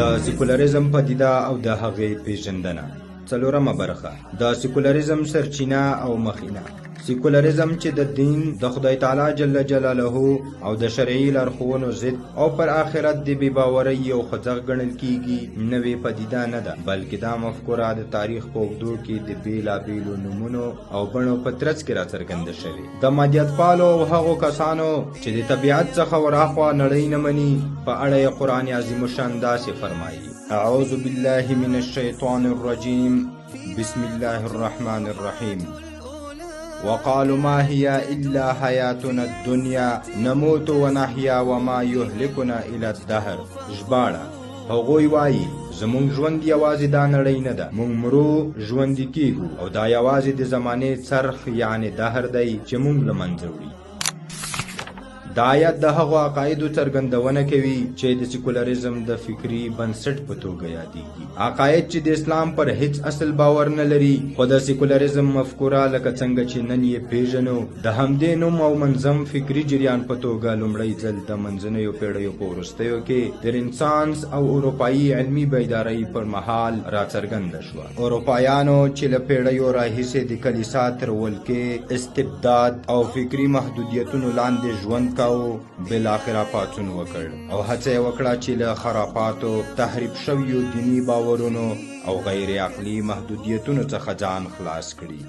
د سیکولریزم پدیده او د هغې پیژندنه. څلورمه برخه: د سیکولریزم سرچینه او مخینه. سیکولریزم چې د دین، د خدای تعالی جل جلاله او د شرعي لارښوونو ضد او پر آخرت د بې باورۍ یو خوځښت ګڼل کیږي، نوې پدیده نه ده، بلکې دا مفکوره د تاریخ په اوږدو کې د بېلابېلو نومونو او بڼو په ترڅ کې راڅرګنده شوې. د مادیتپالو او هغو کسانو چې د طبیعت څخه وراخوا نړۍ نه مني په اړه یې قرآن عظیم الشان داسې فرمایي: اعوذ بالله من الشیطان الرجیم، بسم الله الرحمن الرحیم. وقالوا ما هي إلا حياتنا الدنيا نموت ونحيا وما يهلكنا إلى الدهر. ژباړه: هغوی وایي زموږ ژوند یوازې دا نړۍ نه ده، موږ مرو، ژوندي کیږو، او دا یوازې د زمانې څرخ یعنې دهر دی چې موږ له منځه وړي. دا آیت د هغو عقایدو څرګندونه کوي چې د سیکولریزم د فکري بنسټ په توګه یادیږي، عقاید چې د اسلام پر هیڅ اصل باور نه لري، خو د سیکولریزم مفکوره لکه څنګه چې نن یې پیژنو د همدې نوم او منظم فکري جریان په توګه لومړی ځل د منځنیو پیړیو په وروستیو کې د رنسانس او اروپایي علمي بیدارۍ پر مهال راڅرګنده شوه. اروپایانو چې له پیړیو راهیسې د کلیسا تر ولکې، استبداد او فکري محدودیتونو لاندې ژوند کاوه، بالاخره پاڅون وکړ او هڅه یې وکړه چې له خرافاتو، تحریف شویو دیني باورونو او غیر عقلي محدودیتونو څخه ځان خلاص کړي.